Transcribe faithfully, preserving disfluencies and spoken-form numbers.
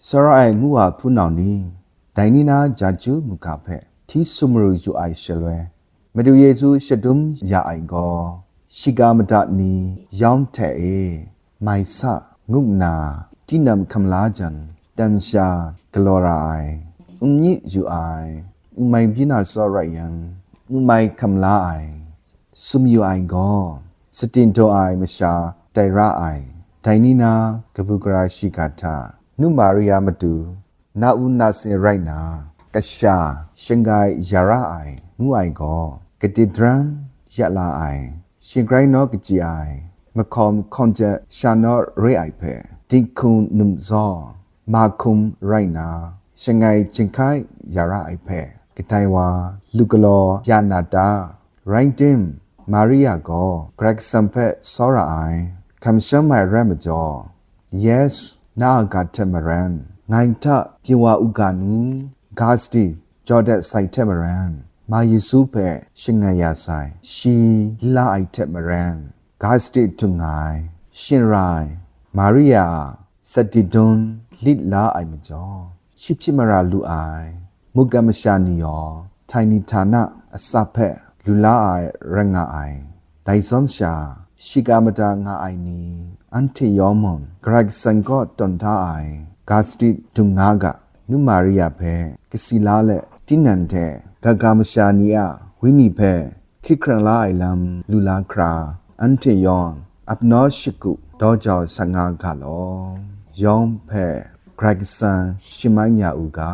Tsawra ai ngu wa hpunau ni, dai ni na Jaju muga hpe hti sumru yu ai shaloi, Madu Yesu shadum ya ai gaw, shiga mada ni yawng hte e, mai sa, ngu nna, tinam hkam la jan, dan sha galaw ra ai, n myit yu ai, n mai byin na tsaw rai yang, n mai hkam la ai, sum yu ai gaw, satin daw ai masha tai ra ai, dai ni na kabu gara shiga hta, nu Maria matu, na u na sin rai na, kasha shangai ya ra ai, ngu ai gaw, kadidran ya la ai, shingrai naw kachyi ai, mahkawm hkawm jat sha naw re ai hpe, dinghku num zaw, mahkum rai na, shangai jinghkai ya ra ai hpe, kadai wa lu galaw ya na ta? Rai tim, Maria gaw Karai Kasang hpe tsawra ai, kamsham ai rai majaw, yes, na a ga hte maren, ngai hta pyi wa u ga nu, ga sadi jaw dat sai hte maren, ma Yesu hpe shangai ya sai, shi la ai hte maren, ga sadi htung nga ai, shing ra ai, Maria a sadi dun lit la ai majaw, shi hpyi mara lu ai, mungkan masha ni yaw, Thainitana a tsa hpe lu la ai rai nga ai. Dai zawn sha, shiga mada nga ai ni, anhte yaw mung, Karai Kasang kaw tawn da ai, ga sadi dung nga ga, nu Maria hpe kasi la let, tinang hte gaga masha ni a wenyi hpe hkrit hkrang la ai lam lu la hkra, anhte yawng apnaw shagu daw jau sa nga ga law, yawng hpe Karai Kasang shaman ya u ga.